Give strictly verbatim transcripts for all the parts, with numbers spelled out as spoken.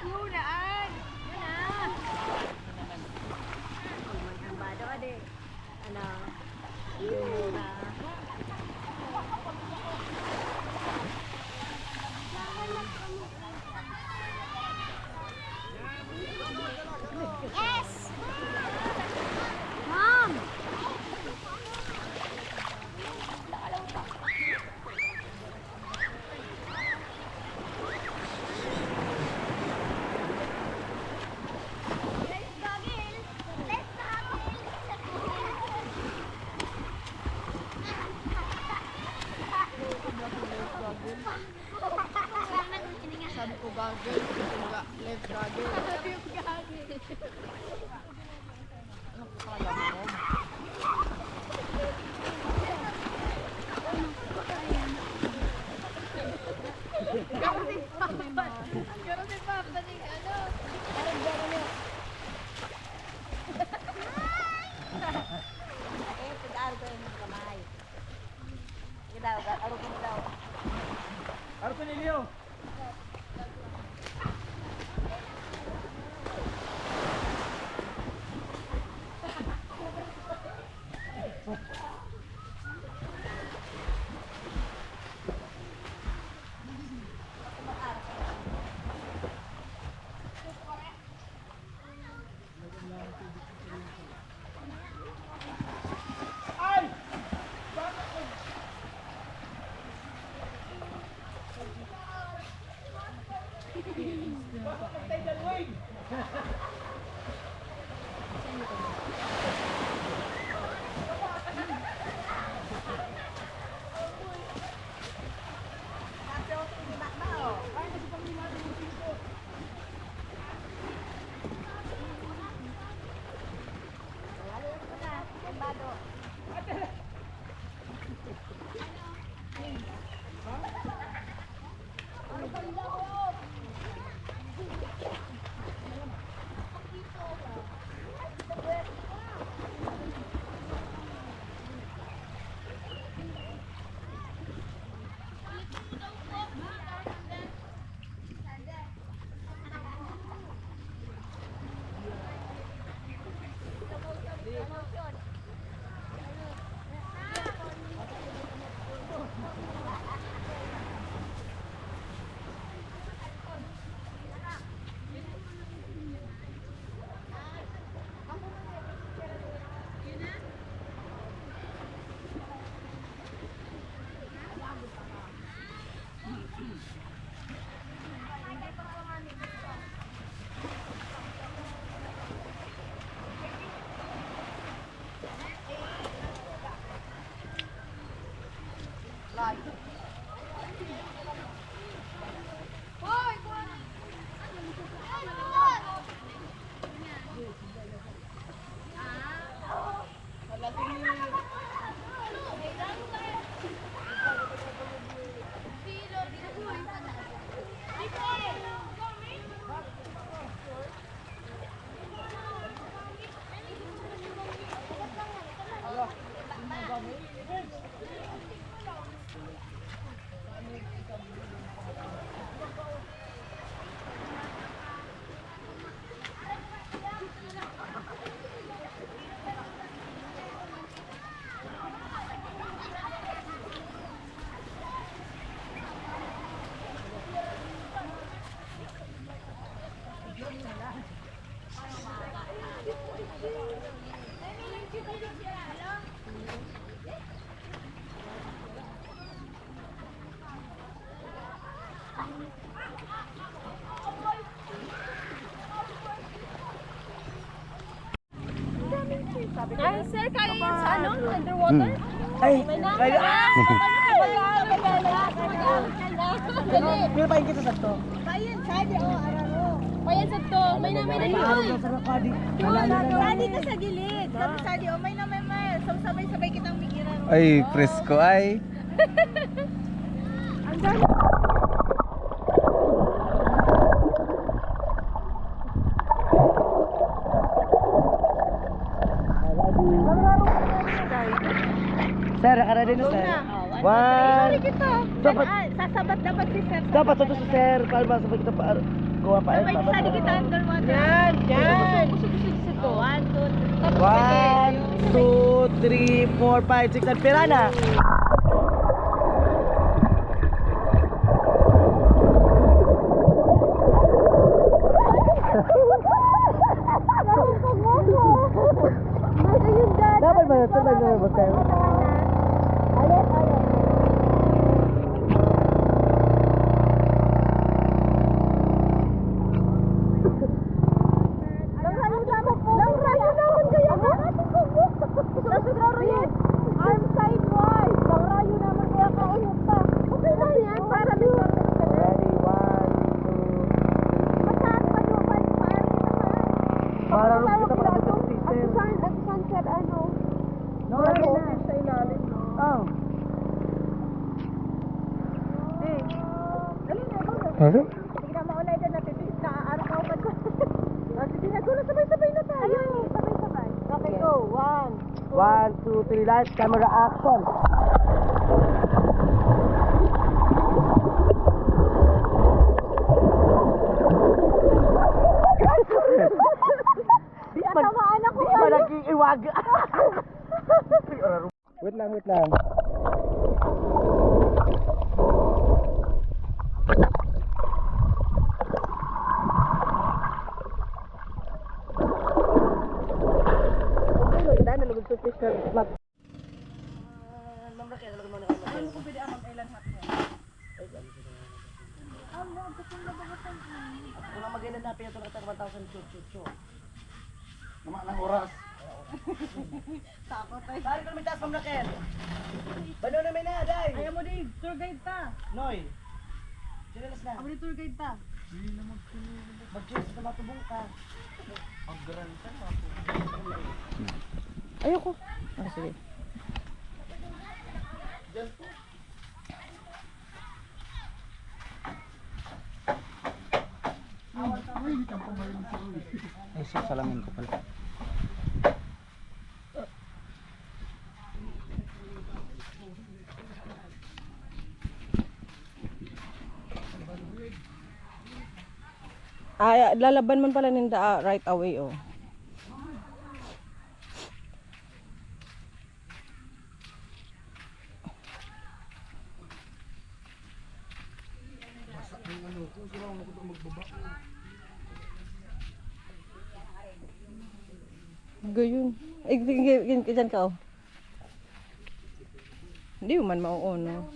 Yun na, ay! Yun na! Ang bado, ade. Ano? Yun na. Yes! Mom! Sabi ko, gagawin. Sabi ko, ga-, live gagawin. Sabi ko, gagawin. Ano ko pala, mom? Pero si Papa, pero si Papa ni ano? Parang gano'n yun. Eh, pag-aro ko yung kamay. Sige daw, ga-, aro ko na daw. Aro ko na, Leo. Ay, sir, kaya yan sa ano? Underwater? Hmm. Ay, may na. Ay, ah! Mag-aaral ka na. Mag-aaral ka na. Dali. Pero pain kita sa to. Pain, sadi, oh, aram mo. Pain sa to. May na, may na. Ay, aram na sa padi. Yun, sadi ka sa gilid. Sabi, sadi, oh, may na, may, may. So, sabay-sabay kitang migiran. Ay, presko ay. Ang dami. Sir, naka-ready na, sir. Go na. One. Sorry kita. Dapat, ah, sasabat dapat si sir. Dapat sa to si sir. Paano ba sabat kita pa? Sabay, isa di kita underwater. Yan, yan. Busog, busog, busog, busog. Oh, one, two, three. One, two, three, four, five, six, and piranha. Dapat ba ito? Dapat ba ito? Alis, alis. Nang rayo naman po. Nang rayo naman kayo. Ang ating kubo. Sa siguro yun. Arm sidewise. Nang rayo naman kaya kaunod pa. Okay lang yan. Para may Ready, one, two, three. Masahan pa doon, pa, pa, pa. Para rin kita pala sa teaser. Ang sun-, ang sunset, ano? No, ano? Sa ilalim, no? Oh. Eh, dali na, go na. Ano? Sige na, maulay na, natipid. Naaaraw ka pa doon. Ah, sige na, go na, sabay-sabay na tayo. Ayun, sabay-sabay. Okay, go. One, two. One, two, three, lights, camera, action. Di pa, natamaan ako, di pa nag-iiwag. Wait lang, wait lang. Dahil nalugod sa fish na mat- Ah, Ma'am Raquel, talaga mga nakakita. Ano po pwede ang Ma'am Ellen Hot Hair? Ay, ano sa mga Ang mga gusto na ba sa Ako lang mag-Ellen Happy, ito nakita ko one thousand, chu, chu, chu. Tama ng oras. Takot ay. Saan ka lumitaas, Ma'am Raquel? Bano na may na, day? Ay, amo di, tour guide ta. Noy. Sinilas na. Amo di, tour guide ta. Mag-cheers ka, matubong ka. Ang grand ka, matubong. Ayoko. Ah, sige. Ay, sa salamin ko pala. Ay, lalaban man pala ninda, ah, right away, oh. Basa ang ano ko, sila ang ako magbaba. Gayon. Ay, sige, sige, sige, dyan ka, oh. Hindi mo man mauuno.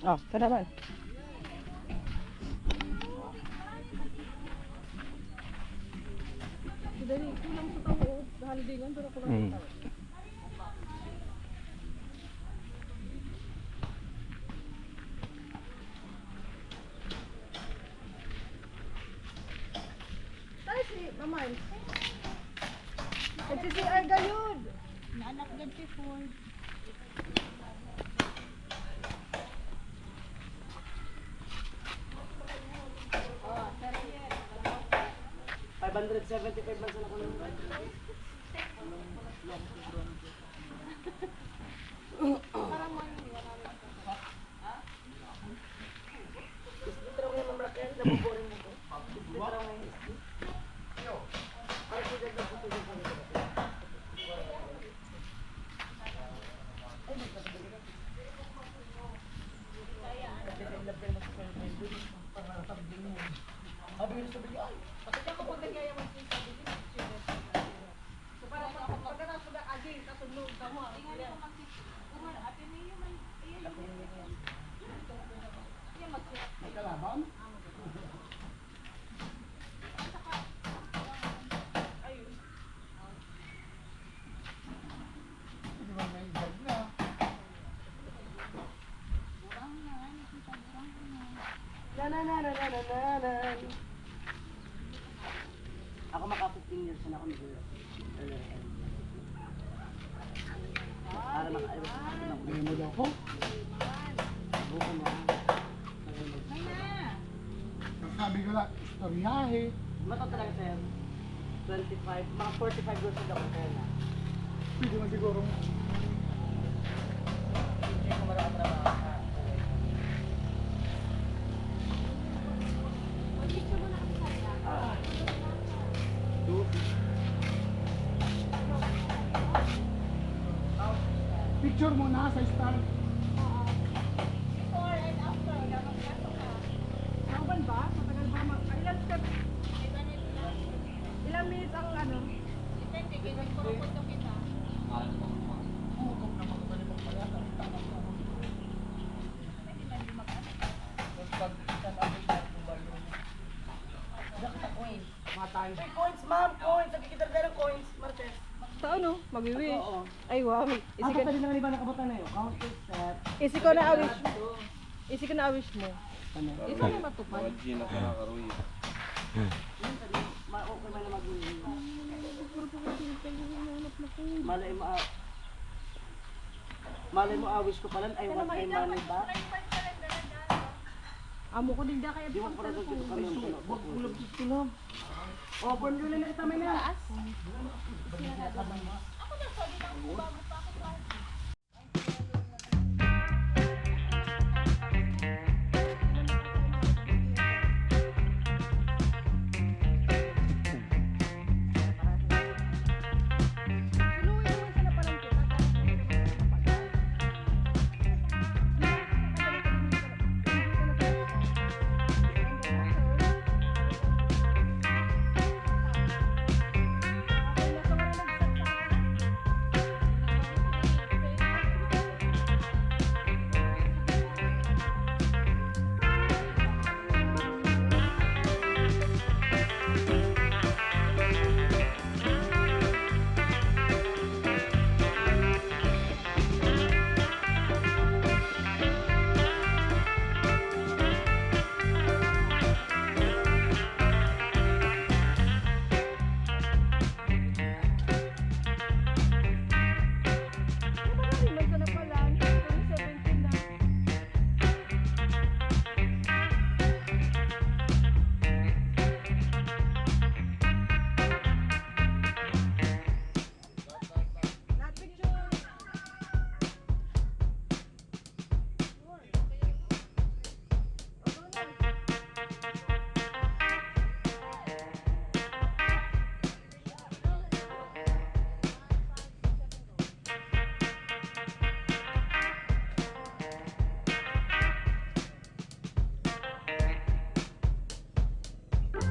Oh, ito naman. Dali, kulang sa tao, oh. Haldingan, pero kulang sa tao. Saan si Mamay? Nagsi-C R gayud. Naanak gad si Ford. Five hundred seventy-five man sana kung Na, na, na. Ako maka fifteen years na ako nag-, Para maka-, Ayaw mo daw ko? Buko na. May na. Ang sabi ko lang, istoryahe. Bato talaga, sir. Twenty-five, mga forty-five years old ako, sir, na. Pwede man siguro. Hindi ko marakatrabaho. Ah. Picture mo na sa stand. Before and after, dapat kaso ka. Nauban ba? Matagal ba? Ma-, ilang step? Ilang minutes ang ano? Depende, kung nagpurupot ka kita. Pwede man yung mag-ano. Pag isa na ang Mga coins. Uy, coins, ma'am, coins. Nagkikita rin ng coins, Martes. Sa ano? Magwiwi. Oo. Ay, wow. Isi Ako ka, pwede na nga, di ba, nakabutan na yun? Counter set. Isi ko na awish. Isi ko na awish mo. Ano? Ikaw na matupad. Mga G na sa nakaruyo. Yan, sabi, ma-, okay man na magwiwi. Malay mo, ah, malay mo, awis ko pala. I want my money back. Amo ko din da kaya. Di mo pala sa dito kami ang Ay, so, wag, wag, wag, wag. Oh, formula na kita, may na. Taas. Ako na, sabi lang po, bago pa ako pa.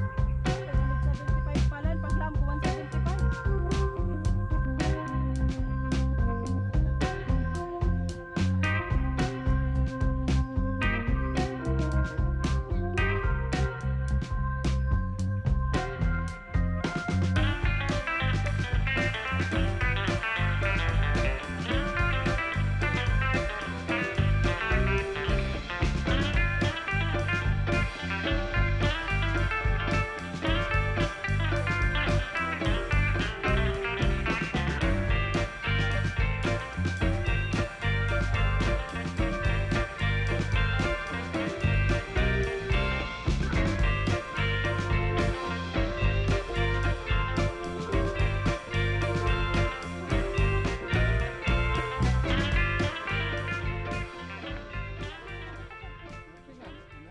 Seventy-five pa lang, pag lampo, one seventy-five.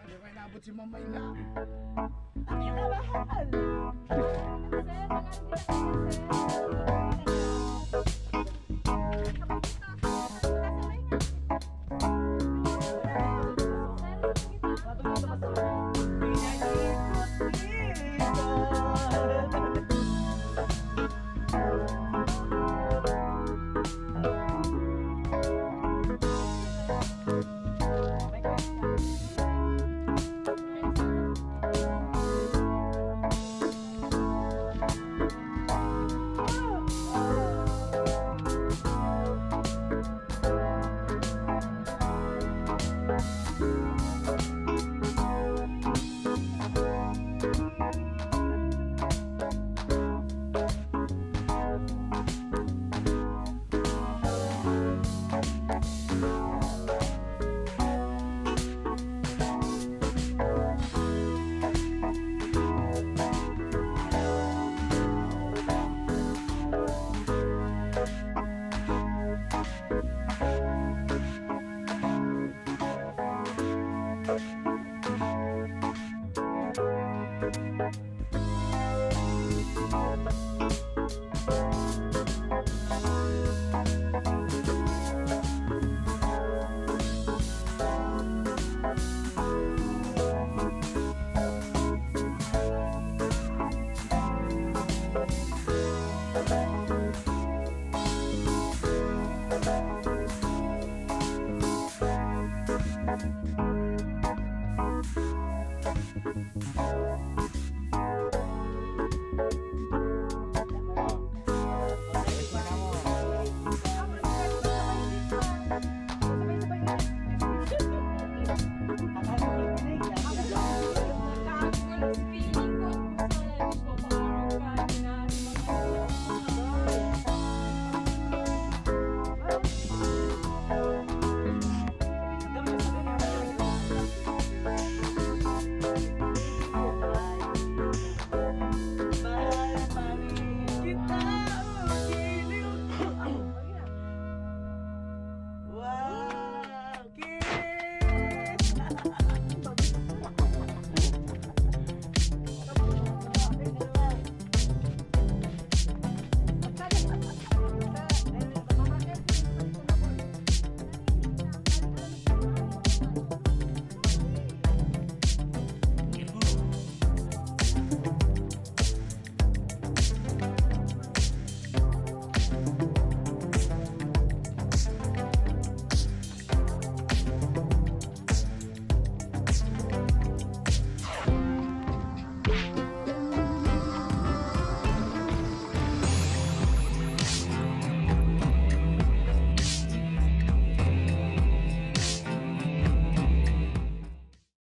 Di ba inabot si Mama Ina? Ang ina mahal.